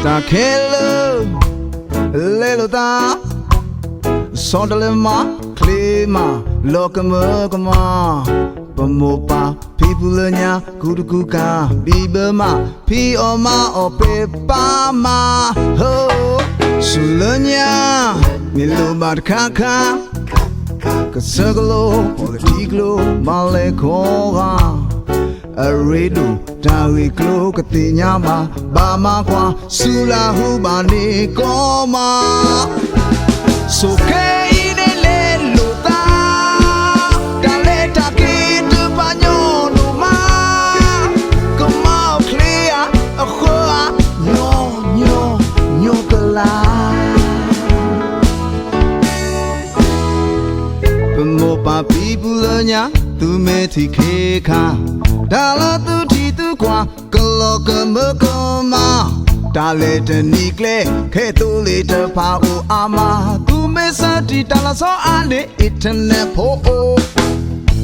တၢ်ခဲလၢာ် လဲလိာ်သး, ဆီတလဲမး, ချ့မး, လီၤကမၢကမၣ်, ပမိၢ်ပၢ်ဖံဖုလၢညါ ကူတကူကၤ ဘံၣ်ဘၢမး, ဖံးအီၣ်မၤအီၣ်ပ့ၤပာ်မး, ဟိ, ဆူလၢညါ မ့ၢ်လိၣ်ဘၣ်တခါခါ ကစၢၢ်ကလိ ပီၣ်လဲၣ်ထံကျိ မၤလဲၤခီဂာ်, အရ့ဒိၣ်တၢ်ဂ့ၢ်ကျိ ကသ့ၣ်ညါဘၣ်, ဘၣ်မၤကွၢ် ဆူလၢ်ဟူဘၣ်န့ၣ်ကီမး, ဆိၣ်ခဲအံၤန့ၣ်လဲလိာ်သး, တၢ်လဲၤတၢ်က့ၤတဖၣ်ညီနုၢ်မး, ကမၤအီၣ်ချ့ဧါ, အဃၢဧါ, ညီညီညီကလၤ ပမိၢ်ပၢ်ဖံဖုလၢညါ သုမ့ၢ်ထံၣ်ခ့ခါ, တၢ်လၢသုထံၣ်သုကွၢ် ကလီၤကမၢကမၣ်, တၢ်လဲၤတနံၤကျဲ ခဲသိလ့ၣ်တဖၣ်အိၣ်အါမး, သုမ့ၢ်ဆၢထံၣ်တၢ်လီၤဆီအါန့ၣ် internet ဖိအိၣ်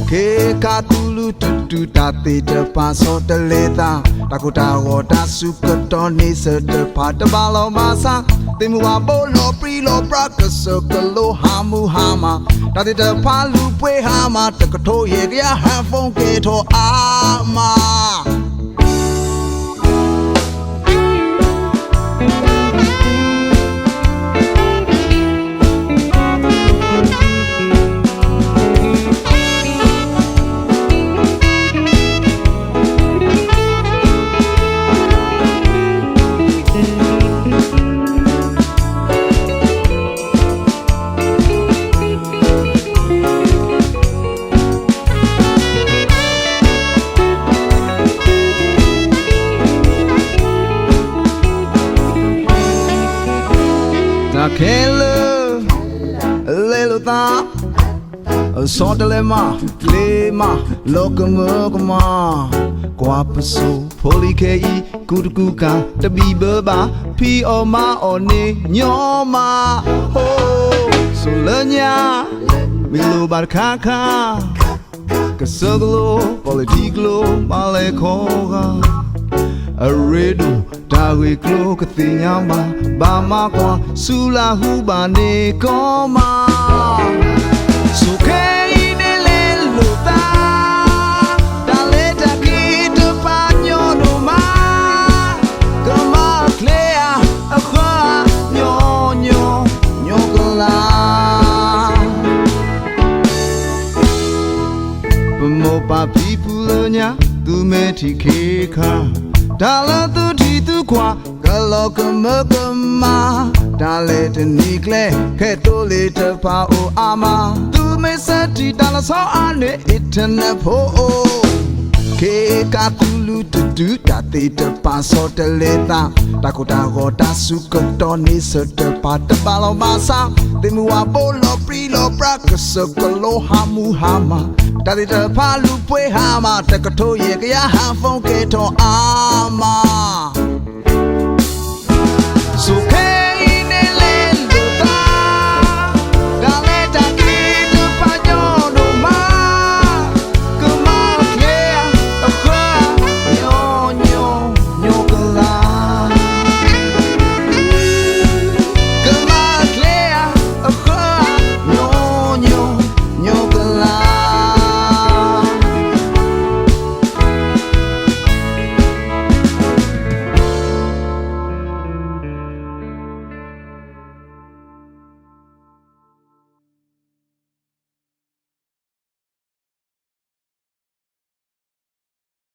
ခ့ခါသူၣ်လူၢ်တူၢ်တူၢ် တၢ်သ့ၣ်တဖၣ်ဆီတလဲသး, တၢ်ကိၢ်တၢ်ဂီၤတၢ်စူၤကတီၢ်န့ဆၢၣ်တဖၣ်တဘၣ်လီၤဘၣ်ဆၣ်, သ့ၣ်မုၢ်ဝၤဘိလီၤပြံလီၤပြါ ကစၢၢ်ကလိဟးမုၢ်ဟါမး, တၢ်သ့ၣ်တဖၣ်လူၤပှ့ၤဟါမး တကထိယဲၢ်ကယၤ ဟဲ phone ကဲထီၣ်အါမး တၢ်ခဲလၢာ် လဲလိာ်သး, ဆီတလဲမး, ချ့မး, လီၤကမၢကမၣ်, ကွၢ်ပစိာ်ဖိလံၤခဲအံၤ ကူတကူကၤ တဘံၣ်ဘၢဘၣ်, ဖံးအီၣ်မၤအီၣ်န့ၣ်ညီမး, ဟိ, ဆိၣ်လၢညါ မ့ၢ်လိၣ်ဘၣ်တခါခါ ကစၢၢ်ကလိ ပီၣ်လဲၣ်ထံကျိ မၤလဲၤခီဂာ်, အရ့ဒိၣ်တၢ်ဂ့ၢ်ကျိ ကသ့ၣ်ညါဘၣ်, ဘၣ်မၤကွၢ် ဆူလၢ်ဟူဘၣ်န့ၣ်ကီမး, ဆိၣ်ခဲအံၤန့ၣ်လဲလိာ်သး, တၢ်လဲၤတၢ်က့ၤတဖၣ်ညီနုၢ်မး, ကမၤအီၣ်ချ့ဧါ, အဃၢဧါ, ညီညီညီကလၤ ပမိၢ်ပၢ်ဖံဖုလၢညါ သုမ့ၢ်ထံၣ်ခ့ခါ, တၢ်လၢသုထံၣ်သုကွၢ် ကလီၤကမၢကမၣ်, တၢ်လဲၤတနံၤကျဲ ခဲသိလ့ၣ်တဖၣ်အိၣ်အါမး, သုမ့ၢ်ဆၢထံၣ်တၢ်လီၤဆီအါန့ၣ် internet ဖိအိၣ် ခ့ခါသူၣ်လူၢ်တူၢ်တူၢ် တၢ်သ့ၣ်တဖၣ်ဆီတလဲသး, တၢ်ကိၢ်တၢ်ဂီၤတၢ်စူၤကတီၢ်န့ဆၢၣ်တဖၣ်တဘၣ်လီၤဘၣ်ဆၣ်, သ့ၣ်မုၢ်ဝၤဘိလီၤပြံလီၤပြါ ကစၢၢ်ကလိဟးမုၢ်ဟါမး, တၢ်သ့ၣ်တဖၣ်လူၤပှ့ၤဟါမး တကထိယဲၢ်ကယၤ ဟး phone ကဲထီၣ်အါမး